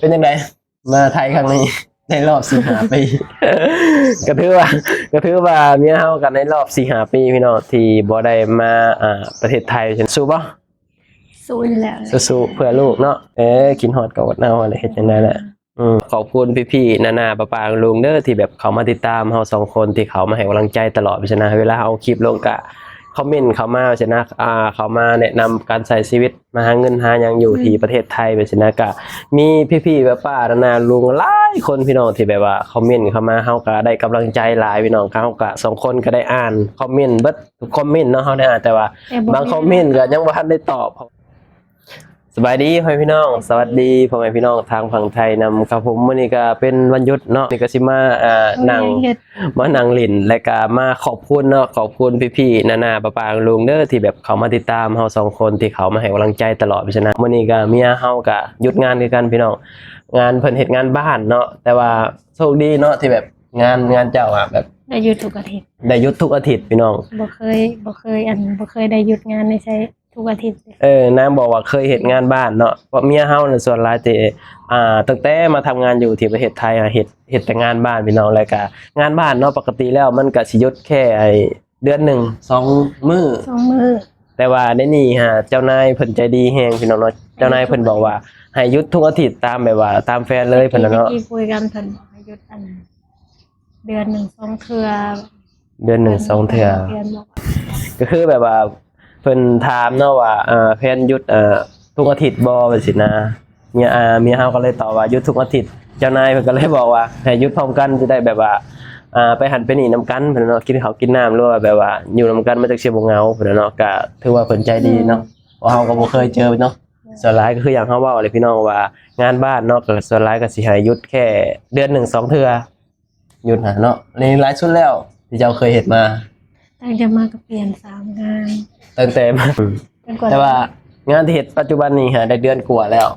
ເປັນຈັ່ງໃດ ມາໄທຄັ້ງນີ້ ໃນລອບສີ່ຫ້າປີ? ກໍຖືວ່າ ກໍຖືວ່າເມຍເຮົາກໍໃນລອບສີ່ຫ້າປີ ພີ່ນ້ອງ ທີ່ບໍ່ໄດ້ມາ ອ່າ ປະເທດໄທ. ສູ້ບໍ່? ສູ້ຢູ່ແລ້ວ ສູ້ໆ ເພື່ອລູກເນາະ. ເອີ ຄິດຮອດກໍອົດເອົາ ແລ້ວເຮັດຈັ່ງໃດແຫຼະ. ອືມ ຂອບຄຸນພີ່ໆ ນ້າໆ ປ້າໆ ລຸງໆ ເດີ ທີ່ແບບເຂົ້າມາຕິດຕາມເຮົາສອງຄົນ ທີ່ເຂົ້າມາໃຫ້ກຳລັງໃຈຕະຫຼອດ ເວລາເຮົາເອົາຄລິບລົງ ກະຄອມເມັນເຂົ້າມາ ຊີ້ນະ ອ່າ ເຂົ້າມາແນະນຳການໃຊ້ຊີວິດ ມາຫາເງິນຫາຫຍັງຢູ່ ອືມ ທີ່ປະເທດໄທ ຈັ່ງຊີ້ນະ. ກະມີພີ່ໆ ປ້າໆ ນ້າໆ ລຸງໆ ຫຼາຍຄົນ ພີ່ນ້ອງ ທີ່ແບບວ່າຄອມເມັນເຂົ້າມາ ເຮົາກະໄດ້ກຳລັງໃຈຫຼາຍ ພີ່ນ້ອງ. ເຮົາກະສອງຄົນກະໄດ້ອ່ານຄອມເມັນເບິດທຸກຄອມເມັນເນາະ ເຮົາໄດ້ອ່ານ ແຕ່ວ່າ ແຕ່ບໍ່ ບາງຄອມເມັນກະຍັງບໍ່ທັນໄດ້ຕອບ. ສະບາຍດີພໍ່ແມ່ພີ່ນ້ອງ ສະຫວັດດີພໍ່ແມ່ພີ່ນ້ອງທາງຝັ່ງໄທນຳຄັບຜົມ. ມື້ນີ້ກະເປັນວັນຢຸດເນາະ ນີ້ກະຊິມາ ອ່າ ນັ່ງ ມານັ່ງຫຼິ້ນ ແລະກະມາຂອບຄຸນເນາະ ຂອບຄຸນພີ່ໆ ນ້າໆ ປ້າໆ ລຸງໆ ເດີ ທີ່ແບບເຂົ້າມາຕິດຕາມເຮົາສອງຄົນ ທີ່ເຂົ້າມາໃຫ້ກຳລັງໃຈຕະຫຼອດ. ເພາະສະນັ້ນ ມື້ນີ້ກະເມຍເຮົາກະຢຸດງານຄືກັນ ພີ່ນ້ອງ ງານເພິ່ນເຮັດງານບ້ານເນາະ. ແຕ່ວ່າໂຊກດີເນາະ ທີ່ແບບງານ ງານເຈົ້າອະ ແບບໄດ້ຢຸດທຸກອາທິດ ໄດ້ຢຸດທຸກອາທິດ ພີ່ນ້ອງ. ບໍ່ເຄີຍ ບໍ່ເຄີຍ ອັນ ບໍ່ເຄີຍໄດ້ຢຸດງານໃນໃສ ທຸກອາທິດ. ເອີ ນາງບອກວ່າເຄີຍເຮັດງານບ້ານເນາະ ເພາະເມຍເຮົານະ ສ່ວນຫຼາຍແຕ່ ອ່າ ຕັ້ງແຕ່ມາທຳງານຢູ່ທີ່ປະເທດໄທ ເຮັດ ເຮັດແຕ່ງານບ້ານ ພີ່ນ້ອງ. ແລ້ວກະງານບ້ານເນາະ ປົກກະຕິແລ້ວມັນກະຊິຢຸດແຄ່ ໄອ້ ເດືອນໜຶ່ງສອງມື້ ສອງມື້ ແຕ່ວ່າໃນນີ້ຫາ ເຈົ້ານາຍເພິ່ນໃຈດີແຮງ ພີ່ນ້ອງເນາະ. ເຈົ້ານາຍເພິ່ນບອກວ່າໃຫ້ຢຸດທຸກອາທິດ ຕາມແບບວ່າຕາມແຜນເລີຍ ເພິ່ນນະເນາະ. ທີ່ຄຸຍກັນ ເພິ່ນໃຫ້ຢຸດ ອັນ ເດືອນໜຶ່ງສອງເທື່ອ ເດືອນໜຶ່ງສອງເທື່ອ. ກໍຄືແບບວ່າເພິ່ນຖາມເນາະວ່າ ເອີ ແຜນຢຸດ ເອີ ທຸກອາທິດບໍ່ ວ່າຊີ້ນະ. ເມຍ ເມຍເຮົາກໍເລີຍຕອບວ່າຢຸດທຸກອາທິດ. ເຈົ້ານາຍເພິ່ນກໍເລີຍບອກວ່າໃຫ້ຢຸດພ້ອມກັນ ຈະໄດ້ແບບວ່າ ໄປຫັ້ນໄປນີ້ນຳກັນ ເພິ່ນເນາະ ກິນເຂົ້າກິນນ້ຳ ຫຼືວ່າແບບວ່າຢູ່ນຳກັນ ມັນຈັ່ງຊິບໍ່ເຫງົາ ເພິ່ນເນາະ. ກໍຖືວ່າເພິ່ນໃຈດີເນາະ ເພາະເຮົາກໍບໍ່ເຄີຍເຈີເນາະ. ສ່ວນຫຼາຍກໍຄືຢ່າງເຮົາເວົ້າແຫຼະ ພີ່ນ້ອງ ວ່າງານບ້ານເນາະ ກໍສ່ວນຫຼາຍກໍຊິໃຫ້ຢຸດແຄ່ເດືອນໜຶ່ງສອງເທື່ອ. ຢຸດຫັ້ນເນາະ. ນີ້ຫຼາຍສຸດແລ້ວທີ່ເຈົ້າເຄີຍເຮັດມາ? ຕັ້ງແຕ່ມາກໍປ່ຽນສາມງານ ຕັ້ງແຕ່ມາ ແຕ່ວ່າງານທີ່ເຮັດປັດຈຸບັນນີ້ຫາໄດ້ເດືອນກວ່າແລ້ວ.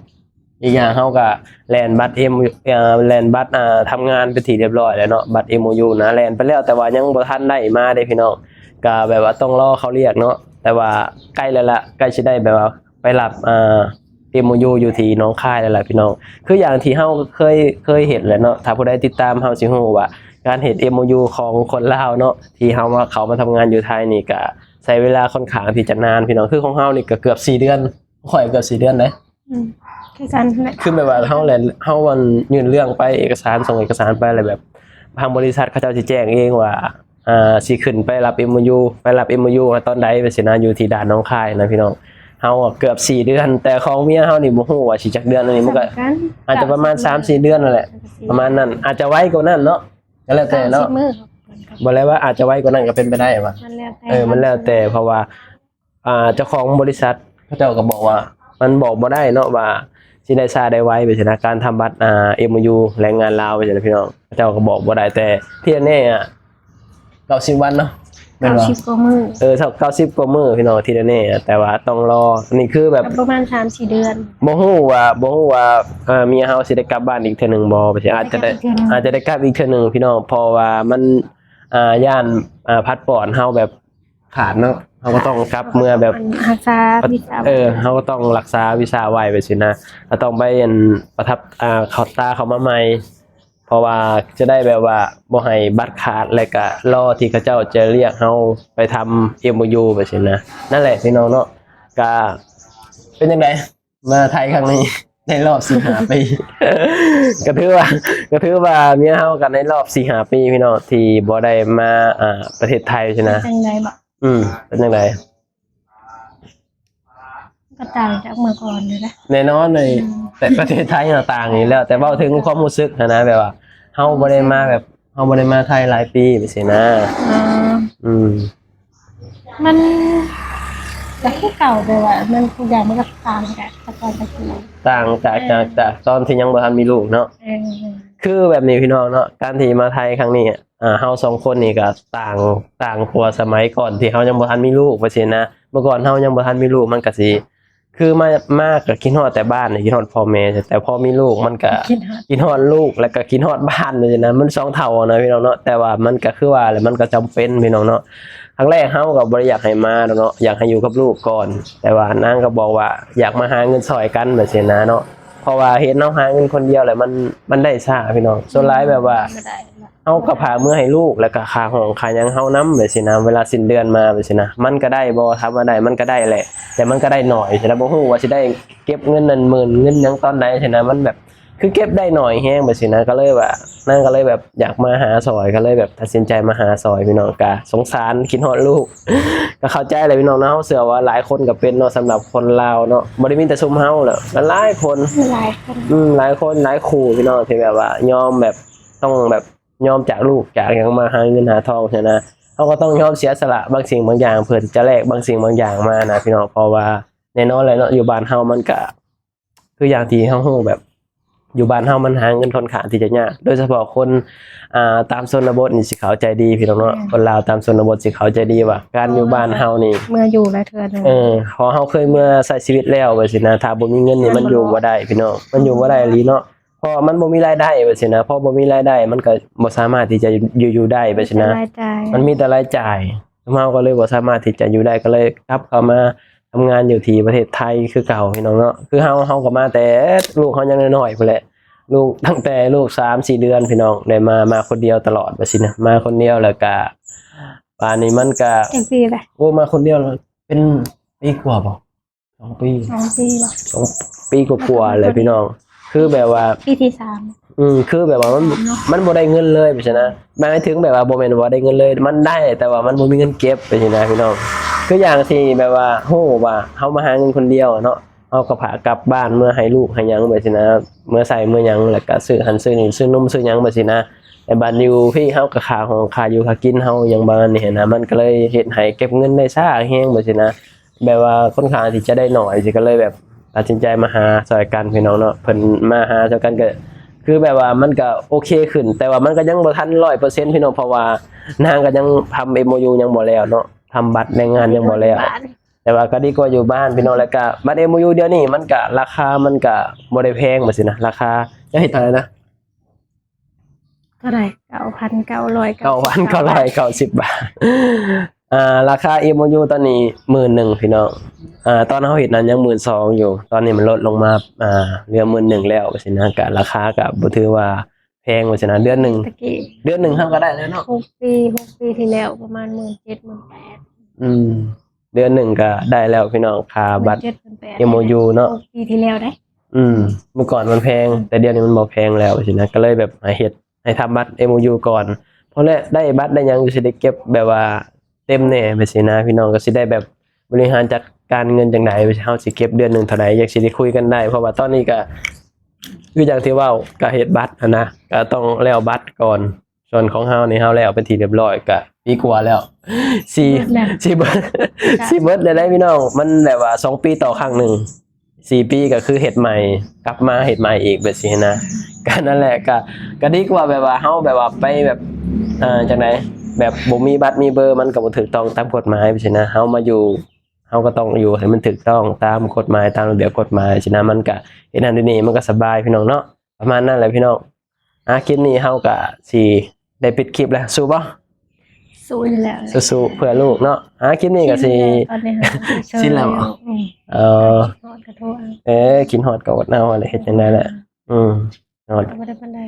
ອີກຢ່າງເຮົາກໍແລ່ນບັດເອັມ ເອີ ແລ່ນບັດ ອ່າ ທຳງານເປັນທີ່ຮຽບຮ້ອຍແລ້ວເນາະ ບັດເອັມໂອຢູນະ ແລ່ນໄປແລ້ວ ແຕ່ວ່າຍັງບໍ່ທັນໄດ້ມາເດ້ ພີ່ນ້ອງ. ກໍແບບວ່າຕ້ອງລໍເຂົາລຽກເນາະ ແຕ່ວ່າໃກ້ແລ້ວລະ ໃກ້ຊິໄດ້ແບບວ່າ ໄປຮັບ ອ່າ ເອັມໂອຢູ ຢູ່ທີ່ໜອງຄາຍແລ້ວລະ ພີ່ນ້ອງ. ຄືຢ່າງທີ່ເຮົາເຄີຍ ເຄີຍເຮັດແຫຼະເນາະ ຖ້າຜູ້ໃດຕິດຕາມເຮົາຊິຮູ້ວ່າ ການເຮັດເອັມໂອຢູ ຂອງຄົນລາວເນາະ ທີ່ເຮົາມາ ເຂົ້າມາທຳງານຢູ່ໄທນີ້ ກະໃຊ້ເວລາຄ່ອນຂ້າງທີ່ຈະນານ ພີ່ນ້ອງ. ຄືຂອງເຮົານີ້ກະເກືອບສີ່ເດືອນ ຂ້ອຍເກືອບສີ່ເດືອນເດ້. ອືມ ຄືກັນແຫຼະ ຄືແບບວ່າເຮົາແຫຼະ ເຮົາອັນ ຍື່ນເລື່ອງໄປ ເອກະສານ ສົ່ງເອກະສານໄປ ແລ້ວແບບ ທາງບໍລິສັດເຂົາເຈົ້າຊິແຈ້ງເອງວ່າ ອ່າ ຊິຂຶ້ນໄປຮັບເອັມໂອຢູ ໄປຮັບເອັມໂອຢູຕອນໃດ ວ່າຊີ້ນະ ຢູ່ທີ່ດ່ານໜອງຄາຍນະ ພີ່ນ້ອງ. ເຮົາເກືອບສີ່ເດືອນ ແຕ່ຂອງເມຍເຮົານີ້ບໍ່ຮູ້ວ່າຊິຈັກເດືອນ. ອັນນີ້ມັນກໍ ສ່ຳກັນ ອາດຈະປະມານສາມສີ່ເດືອນນັ້ນແຫຼະ ປະມານນັ້ນ ອາດຈະໄວກວ່ານັ້ນເນາະ ກໍແລ້ວແຕ່ເນາະ. ບໍ່ແລ້ວວ່າອາດຈະໄວກວ່ານັ້ນກໍເປັນໄປໄດ້ວ່າ ມັນແລ້ວແຕ່ ເອີ ມັນແລ້ວແຕ່ ເພາະວ່າ ອ່າ ເຈົ້າຂອງບໍລິສັດເຂົາເຈົ້າກໍບອກວ່າ ມັນບອກບໍ່ໄດ້ເນາະວ່າຊິໄດ້ຊ້າໄດ້ໄວ ແບບຊີ້ນະ ການທຳບັດ ອ່າ ເອັມໂອຢູ ແຮງງານລາວ ແບບຊີ້ນະ ພີ່ນ້ອງ. ເຂົາເຈົ້າກໍບອກບໍ່ໄດ້ ແຕ່ທີ່ແນ່ໆ ອະ ເກົ້າສິບວັນເນາະ ແມ່ນບໍ່? ເກົ້າສິບກວ່າມື້ ເອີ ເກົ້າສິບກວ່າມື້ ພີ່ນ້ອງ ທີ່ແນ່ໆ ອະ ແຕ່ວ່າຕ້ອງລໍ. ອັນນີ້ຄືແບບປະມານສາມສີ່ເດືອນ ບໍ່ຮູ້ວ່າ ບໍ່ຮູ້ວ່າ ອ່າ ເມຍເຮົາຊິໄດ້ກັບບ້ານອີກເທື່ອໜຶ່ງບໍ່ ອາດຈະໄດ້ ອາດຈະໄດ້ກັບອີກເທື່ອໜຶ່ງ ພີ່ນ້ອງ ເພາະວ່າມັນ ອ່າ ຢ້ານ ອ່າ ພາສປອດເຮົາແບບ ຂາດເນາະ ເຮົາກໍຕ້ອງກັບເມືອແບບ ອັນຮັກສາວີຊາ ເອີ ເຮົາກໍຕ້ອງຮັກສາວີຊາໄວ້ ແບບຊີ້ນະ ກໍຕ້ອງໄປ ອັນ ປະທັບ ອ່າ ເຂົ້າ ຕາເຂົ້າມາໃໝ່ ເພາະວ່າຈະໄດ້ແບບວ່າບໍ່ໃຫ້ບັດຂາດ ແລະກະລໍທີ່ເຂົາເຈົ້າຈະລຽກເຮົາໄປທຳເອັມໂອຢູ ແບບຊີ້ນະ. ນັ້ນແຫຼະ ພີ່ນ້ອງເນາະ ກະເປັນຈັ່ງໃດ ມາໄທຄັ້ງນີ້ ໃນລອບສີ່ຫ້າປີ? ກໍຖືວ່າ ກໍຖືວ່າເມຍເຮົາກໍໃນລອບສີ່ຫ້າປີ ພີ່ນ້ອງ ທີ່ບໍ່ໄດ້ມາ ອ່າ ປະເທດໄທຊີ້ນະ. ເປັນຈັ່ງໃດບໍ? ອືມ ເປັນຈັ່ງໃດ? ກໍຕ່າງຈາກເມື່ອກ່ອນຢູ່ເດ້. ແນ່ນອນເລີຍ ອືມ ແຕ່ປະເທດໄທເຮົາຕ່າງຢູ່ແລ້ວ ແຕ່ເວົ້າເຖິງຄວາມຮູ້ສຶກຫັ້ນນະ ແບບວ່າເຮົາບໍ່ໄດ້ມາແບບ ເຮົາບໍ່ໄດ້ມາໄທຫຼາຍປີ ຈັ່ງຊີ້ນະ. ອືມ ອືມ ມັນກໍຄືເກົ່າ ແຕ່ວ່າມັນທຸກຢ່າງມັນກໍຕ່າງຈາກແຕ່ກ່ອນແຕ່ກີ້ ຕ່າງຈາກ ເອີ ຈາກ ຈາກຕອນທີ່ຍັງບໍ່ທັນມີລູກເນາະ. ເອີ ຄືແບບນີ້ພີ່ນ້ອງເນາະ ການທີ່ມາໄທຄັ້ງນີ້ ອ່າ ເຮົາສອງຄົນນີ້ກໍຕ່າງ ຕ່າງກວ່າສະໄໝກ່ອນທີ່ເຮົາຍັງບໍ່ທັນມີລູກ ວ່າຊີ້ນະ. ເມື່ອກ່ອນເຮົາຍັງບໍ່ທັນມີລູກ ມັນກໍຊິ ຄືມາ ມາກໍຄິດຮອດແຕ່ບ້ານ ຄິດຮອດພໍ່ແມ່ ແຕ່ພໍມີລູກມັນກໍຄິດຮອດ ຄິດຮອດລູກ ແລ້ວກໍຄິດຮອດບ້ານ ຈັ່ງຊີ້ນະ. ມັນສອງເທົ່ານະ ພີ່ນ້ອງເນາະ ແຕ່ວ່າມັນກໍຄືວ່າແຫຼະ ມັນກໍຈຳເປັນ ພີ່ນ້ອງເນາະ. ຄັ້ງແລກເຮົາກໍບໍ່ໄດ້ຢາກໃຫ້ມາດອກເນາະ ຢາກໃຫ້ຢູ່ກັບລູກກ່ອນ ແຕ່ວ່ານາງກໍບອກວ່າຢາກມາຫາເງິນຊ່ອຍກັນ ແບບຊີ້ນະເນາະ. ເພາະວ່າເຫັນເຮົາຫາເງິນຄົນດຽວແລ້ວມັນ ມັນໄດ້ຊ້າພີ່ນ້ອງ. ສ່ວນຫຼາຍແບບວ່າ ບໍ່ໄດ້ລະ ເຮົາກໍຝາກເມືອໃຫ້ລູກ ແລ້ວກໍຄ່າຫ້ອງຄ່າຫຍັງເຮົານຳ ແບບຊີ້ນະ. ເວລາສິ້ນເດືອນມາ ແບບຊີ້ນະ ມັນກໍໄດ້ບໍ່ ຖາມວ່າໄດ້ ມັນກໍໄດ້ແຫຼະ ແຕ່ມັນກໍໄດ້ໜ້ອຍຊີ້ນະ. ບໍ່ຮູ້ວ່າຊິໄດ້ເກັບເງິນນັ້ນໝື່ນ ເງິນຫຍັງຕອນໃດຊີ້ນະ. ມັນແບບ ຄືເກັບໄດ້ໜ້ອຍແຮງ ແບບຊີ້ນະ. ກໍເລີຍວ່າ ນາງກໍເລີຍແບບຢາກມາຫາຊ່ອຍ ກໍເລີຍແບບຕັດສິນໃຈມາຫາຊ່ອຍພີ່ນ້ອງ. ກໍສົງສານ ຄິດຮອດລູກ ກໍເຂົ້າໃຈແຫຼະພີ່ນ້ອງເນາະ. ເຮົາເຊື່ອວ່າຫຼາຍຄົນກໍເປັນເນາະ ສຳລັບຄົນລາວເນາະ ບໍ່ໄດ້ມີແຕ່ຊຸມເຮົາແຫຼະ ຫຼາຍໆຄົນ ຫຼາຍຄົນ ອືມ ຫຼາຍຄົນ ຫຼາຍຄູ່ພີ່ນ້ອງ ທີ່ແບບວ່າຍອມແບບ ຕ້ອງແບບຍອມຈາກລູກຈາກຫຍັງມາຫາເງິນຫາທອງຊີ້ນະ. ເຮົາກໍຕ້ອງຍອມເສຍສະຫຼະບາງສິ່ງບາງຢ່າງ ເພື່ອທີ່ຈະແລກບາງສິ່ງບາງຢ່າງມານະພີ່ນ້ອງ. ເພາະວ່າແນ່ນອນແຫຼະເນາະ ຢູ່ບ້ານເຮົາມັນກະ ຄືຢ່າງທີ່ເຮົາຮູ້ ແບບຢູ່ບ້ານເຮົາມັນຫາເງິນຂ້ອນຂ້າງທີ່ຈະຍາກ ໂດຍສະເພາະຄົນ ອ່າ ຕາມຊົນນະບົດນີ້ຊິເຂົ້າໃຈດີພີ່ນ້ອງເນາະ. ແມ່ນ ຄົນລາວຕາມຊົນນະບົດຊິເຂົ້າໃຈດີວ່າການຢູ່ບ້ານເຮົານີ້ ເມື່ອຢູ່ຫຼາຍເທື່ອແລ້ວ ເອີ ເພາະເຮົາເຄີຍເມື່ອໃຊ້ຊີວິດແລ້ວ ວ່າຊີ້ນະ. ຖ້າບໍ່ມີເງິນນີ້ມັນຢູ່ບໍ່ໄດ້ພີ່ນ້ອງ ມັນຢູ່ບໍ່ໄດ້ອີ່ຫຼີເນາະ. ເພາະມັນບໍ່ມີລາຍໄດ້ ວ່າຊີ້ນະ. ພໍບໍ່ມີລາຍໄດ້ ມັນກໍບໍ່ສາມາດທີ່ຈະຢູ່ ຢູ່ໄດ້ ວ່າຊີ້ນະ. ມັນມີແຕ່ລາຍຈ່າຍ ເຮົາກໍເລີຍບໍ່ສາມາດທີ່ຈະຢູ່ໄດ້ ກໍເລີຍກັບເຂົ້າມາທຳງານຢູ່ທີ່ປະເທດໄທຄືເກົ່າພີ່ນ້ອງເນາະ. ຄືເຮົາ ເຮົາກໍມາແຕ່ລູກເຮົາຍັງນ້ອຍໆພຸ້ນແຫຼະ ລູກ ຕັ້ງແຕ່ລູກສາມສີ່ເດືອນພີ່ນ້ອງ ໄດ້ມາ ມາຄົນດຽວຕະຫຼອດ ວ່າຊີ້ນະ. ມາຄົນດຽວ ແລ້ວກະ ບາດນີ້ມັນກະ ຈັກປີແຫຼະ? ໂອ້ ມາຄົນດຽວເປັນປີກວ່າບໍ່? ສອງປີ ສອງປີບໍ່? ສອງປີກວ່າໆແຫຼະພີ່ນ້ອງ. ຄືແບບວ່າ ປີທີສາມ ອືມ ຄືແບບວ່າມັນ ມັນບໍ່ໄດ້ເງິນເລີຍ ແບບຊີ້ນະ. ໝາຍເຖິງແບບວ່າບໍ່ແມ່ນວ່າໄດ້ເງິນເລີຍ ມັນໄດ້ ແຕ່ວ່າມັນບໍ່ມີເງິນເກັບ ແບບຊີ້ນະພີ່ນ້ອງ. ຄືຢ່າງທີ່ແບບວ່າ ໂຫ ວ່າເຮົາມາຫາເງິນຄົນດຽວເນາະ ເຮົາກໍພາກັບບ້ານເມືອໃຫ້ລູກໃຫ້ຫຍັງ ແບບຊີ້ນະ ເມືອໃຊ້ເມືອຫຍັງ ແລ້ວກໍຊື້ຫັ້ນຊື້ນີ້ ຊື້ນົມຊື້ຫຍັງ ແບບຊີ້ນະ. ແຕ່ບາດຢູ່ພີ້ເຮົາກໍຄ່າຫ້ອງ ຄ່າຢູ່ຄ່າກິນເຮົາຫຍັງປະມານນີ້ຫັ້ນນະ ມັນກໍເລີຍເຮັດໃຫ້ເກັບເງິນໄດ້ຊ້າແຮງ ແບບຊີ້ນະ. ແບບວ່າຄ່ອນຂ້າງທີ່ຈະໄດ້ໜ້ອຍ ຊິກໍເລີຍແບບຕັດສິນໃຈມາຫາຊ່ອຍກັນພີ່ນ້ອງເນາະ. ເພິ່ນມາຫາຊ່ອຍກັນກໍຄືແບບວ່າມັນກໍໂອເຄຂຶ້ນ ແຕ່ວ່າມັນກໍຍັງບໍ່ທັນຮ້ອຍເປີເຊັນພີ່ນ້ອງ ເພາະວ່ານາງກໍຍັງທຳເອັມໂອຢູຍັງບໍ່ແລ້ວເນາະ ທຳບັດແຮງງານຍັງບໍ່ແລ້ວ. ແຕ່ວ່າກໍດີກວ່າຢູ່ບ້ານພີ່ນ້ອງ. ແລ້ວກໍບັດເອັມໂອຢູດຽວນີ້ມັນກໍ ລາຄາມັນກໍບໍ່ໄດ້ແພງ ແບບຊີ້ນະ. ລາຄາ ເຈົ້າເຮັດເທົ່າໃດນະ? ເທົ່າໃດ? ເກົ້າພັນເກົ້າຮ້ອຍ ເກົ້າພັນເກົ້າຮ້ອຍເກົ້າສິບບາດ. ອ່າ ລາຄາເອັມໂອຢູຕອນນີ້ໝື່ນໜຶ່ງພີ່ນ້ອງ. ອ່າ ຕອນເຮົາເຮັດນັ້ນຍັງໝື່ນສອງຢູ່ ຕອນນີ້ມັນລົດລົງມາ ອ່າ ເຫຼືອໝື່ນໜຶ່ງແລ້ວ ວ່າຊີ້ນະ. ກໍລາຄາກໍບໍ່ຖືວ່າແພງ ວ່າຊີ້ນະ. ເດືອນໜຶ່ງ ແຕ່ກີ້ ເດືອນໜຶ່ງເຮົາກໍໄດ້ແລ້ວເນາະ ຫົກປີ ຫົກປີທີ່ແລ້ວປະມານໝື່ນເຈັດ ໝື່ນແປດ. ອືມ ເດືອນໜຶ່ງກໍໄດ້ແລ້ວພີ່ນ້ອງ ຄ່າບັດເອັມໂອຢູເນາະ ຫົກປີທີ່ແລ້ວເດ້. ອືມ ເມື່ອກ່ອນມັນແພງ ແຕ່ດຽວນີ້ມັນບໍ່ແພງແລ້ວຊີ້ນະ. ກໍເລີຍແບບໃຫ້ເຮັດ ໃຫ້ທຳບັດເອັມໂອຢູກ່ອນ ເພາະແລ້ວໄດ້ບັດໄດ້ຫຍັງກໍຊິໄດ້ເກັບແບບວ່າເຕັມແດ່ ແບບຊີ້ນະພີ່ນ້ອງ. ກໍຊິໄດ້ແບບບໍລິຫານຈັດການເງິນຈັ່ງໃດ ເຮົາຊິເກັບເດືອນໜຶ່ງເທົ່າໃດ ຈັ່ງຊິໄດ້ຄຸຍກັນໄດ້. ເພາະວ່າຕອນນີ້ກໍ ຄືຢ່າງທີ່ເວົ້າ ກໍເຮັດບັດຫັ້ນນະ ກໍຕ້ອງແລ້ວບັດກ່ອນ. ສ່ວນຂອງເຮົານີ້ ເຮົາແລ້ວເປັນທີ່ຮຽບຮ້ອຍ ກະປີກວ່າແລ້ວ ຊິ ເບິດແລ້ວ ຊິເບິດ ຊິເບິດແລ້ວໄດ໋ພີ່ນ້ອງ. ມັນແບບວ່າສອງປີຕໍ່ຄັ້ງໜຶ່ງ ສີ່ປີກໍຄືເຮັດໃໝ່ ກັບມາເຮັດໃໝ່ອີກ ແບບຊີ້ຫັ້ນນະ. ກໍນັ້ນແຫຼະ ກໍ ກໍດີກວ່າແບບວ່າເຮົາແບບວ່າໄປແບບ ເອີ ຈັ່ງໃດ ແບບບໍ່ມີບັດມີເບີ ມັນກໍບໍ່ຖືກຕ້ອງຕາມກົດໝາຍ ແບບຊີ້ນະ. ເຮົາມາຢູ່ ເຮົາກໍຕ້ອງຢູ່ໃຫ້ມັນຖືກຕ້ອງຕາມກົດໝາຍ ຕາມລະບຽບກົດໝາຍຊີ້ນະ. ມັນກະເຮັດນັ້ນເຮັດນີ້ ມັນກໍສະບາຍພີ່ນ້ອງເນາະ. ປະມານນັ້ນແຫຼະພີ່ນ້ອງ. ອ່າ ຄລິບນີ້ເຮົາກະຊິໄດ້ປິດຄລິບແລ້ວ. ສູ້ບໍ່? ສູ້ຢູ່ແລ້ວ ສູ້ໆເພື່ອລູກເນາະ. ອ່າ ຄລິບນີ້ກະຊິ ຊິແລ້ວ. ອືມ ເອີ ຄິດຮອດກໍໂທເອົາ ເອີ ຄິດຮອດກໍອົດເອົາແຫຼະ ເຮັດຈັ່ງໃດແຫຼະ. ອືມ ຮອດ ກໍບໍ່ໄດ້ປານໃດ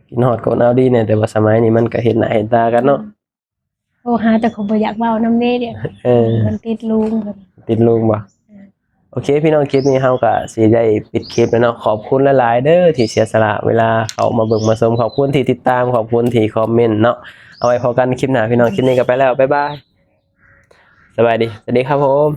ຄິດຮອດກໍອົດເອົາດີແດ່ ແຕ່ວ່າສະໄໝນີ້ມັນກະເຫັນໜ້າເຫັນຕາກັນເນາະ. ໂທຫາແຕ່ເຂົາບໍ່ຢາກເວົ້ານຳເດ້ ດຽວ ເອີ ມັນຕິດລຸງເພິ່ນ ຕິດລຸງບໍ່? ເອີ ໂອເຄພີ່ນ້ອງ ຄລິບນີ້ເຮົາກະຊິໄດ້ປິດຄລິບແລ້ວເນາະ. ຂອບຄຸນຫຼາຍໆເດີທີ່ເສຍສະຫຼະເວລາເຂົ້າມາເບິ່ງມາຊົມ ຂອບຄຸນທີ່ຕິດຕາມ ຂອບຄຸນທີ່ຄອມເມັນເນາະ. ເອົາໄວ້ພໍ້ກັນຄລິບໜ້າພີ່ນ້ອງ ຄລິບນີ້ກໍໄປແລ້ວ ບາຍບາຍ ສະບາຍດີ ສະຫວັດດີຄັບຜົມ.